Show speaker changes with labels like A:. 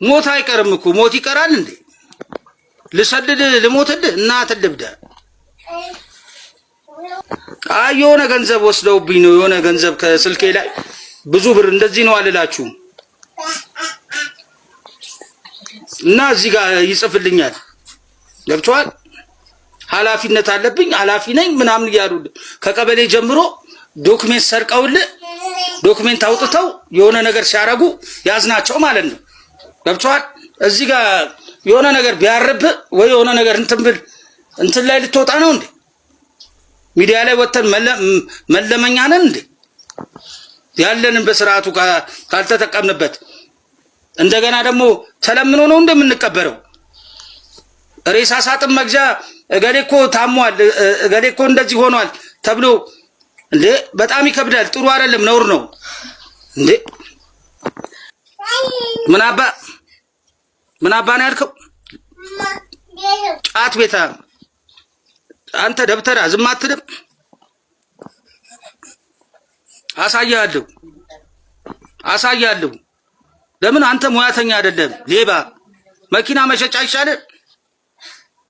A: ሞት አይቀርም እኮ፣ ሞት ይቀራል እንዴ? ልሰልል ልሞትልህ እናትህ ልብዳ። አይ የሆነ ገንዘብ ወስደውብኝ ነው። የሆነ ገንዘብ ከስልኬ ላይ ብዙ ብር እንደዚህ ነው አልላችሁም። እና እዚህ ጋር ይጽፍልኛል። ገብቶሃል? ኃላፊነት አለብኝ፣ ኃላፊ ነኝ ምናምን እያሉ ከቀበሌ ጀምሮ document ሰርቀውልህ document አውጥተው የሆነ ነገር ሲያደርጉ ያዝናቸው ማለት ነው። ገብቶሃል? እዚህ ጋር የሆነ ነገር ቢያርብህ ወይ የሆነ ነገር እንትን ብል እንትን ላይ ልትወጣ ነው እንዴ? ሚዲያ ላይ ወጥተን መለመኛ ነን እንዴ? ያለንን በስርዓቱ ካልተጠቀምንበት እንደገና ደግሞ ተለምኖ ነው እንደምንቀበረው። ሬሳ ሳጥን መግዣ እገሌ እኮ ታሟል፣ እገሌ እኮ እንደዚህ ሆኗል ተብሎ እንዴ፣ በጣም ይከብዳል። ጥሩ አይደለም፣ ነውር ነው እንዴ። ምን አባ ምን አባ ነው ያልከው? ጫት ቤታ አንተ ደብተራ ዝም አትልም? አሳያለሁ፣ አሳያለሁ። ለምን አንተ ሙያተኛ አይደለም፣ ሌባ። መኪና መሸጫ አይሻልም?